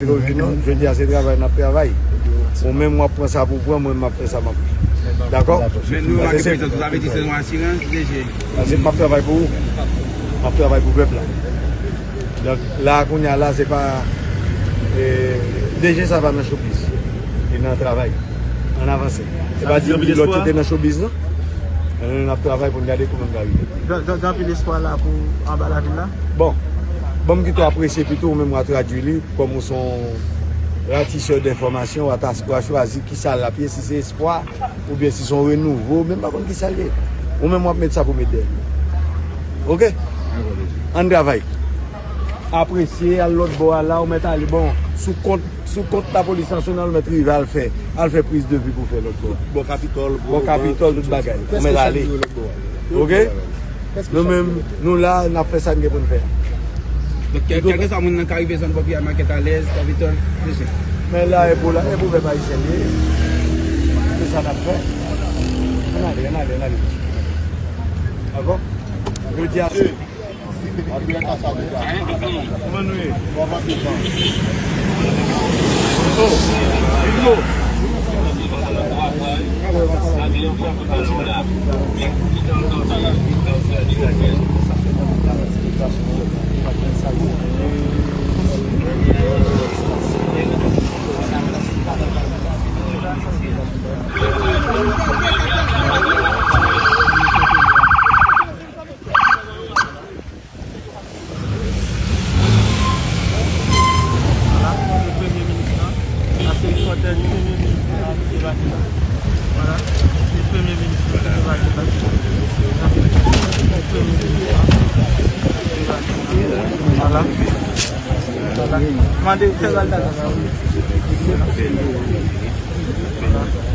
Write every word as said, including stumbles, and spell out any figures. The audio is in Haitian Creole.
Jodi a se travay n ap travay. Ou menm w ap pran sa pou pran, mwen m ap fè sa m ap fè. Dakò? Men nou remake prezans ou, sa vle di se yon asirans, D G? Paske m ap travay pou ou. M ap travay pou pèp la. Donk, la, kounye a la, se pa, eh, D G sa pa nan showbiz. Li nan travay. Ann avanse. Se pa di lòt yo te nan showbiz, non? Men nou, n ap travay pou n gade kouman n ka rive. Gen, gen, gen anpil espwa la pou anba lavil la? Bon, ban m kite w apresye pito, ou menm w a tradui li, kòm ou se yon ratisè d enfòmasyon, w a ta, w a chwazi kisa l ap ye, si se espwa, oubyen si se yon renouvo, men m pa konn kisa l ye. Ou menm w ap met sa pou met dèyè l. Oke? Ann travay. Apresye, al lòt bò a la, ou mèt ale, bon, sou kont, sou kont Lapolis Nasyonal, ou mèt rive al fè, al fè priz de vi pou fè lòt bò a. Bò Kapitòl, Bò Kapitòl, tout bagay. Ou mèt ale. Oke? Nou menm, nou la, n ap fè sa n gen pou n fè. Donk, kèl, kèlkeswa moun nan ka rive zòn Pòpiyay Makèt alèz, Kapitòl, mesye. Men la, e pou la, e pou pèp ayisyen li ye. Se sa n ap fè. Ann ale, ann ale, ann ale. Dakò? Jodi a, kòman nou ye? Vwala, se premye minis lan. N ap fè kòtèj premye minis lan ki debake la. Vwala, se premye minis lan ki debake la. N ap fè kòtèj premye minis lan ki debake la. Vwala. Vwala. Mande fè bal dal la. Vwala. Premye minis lan ki debake la. Vwala.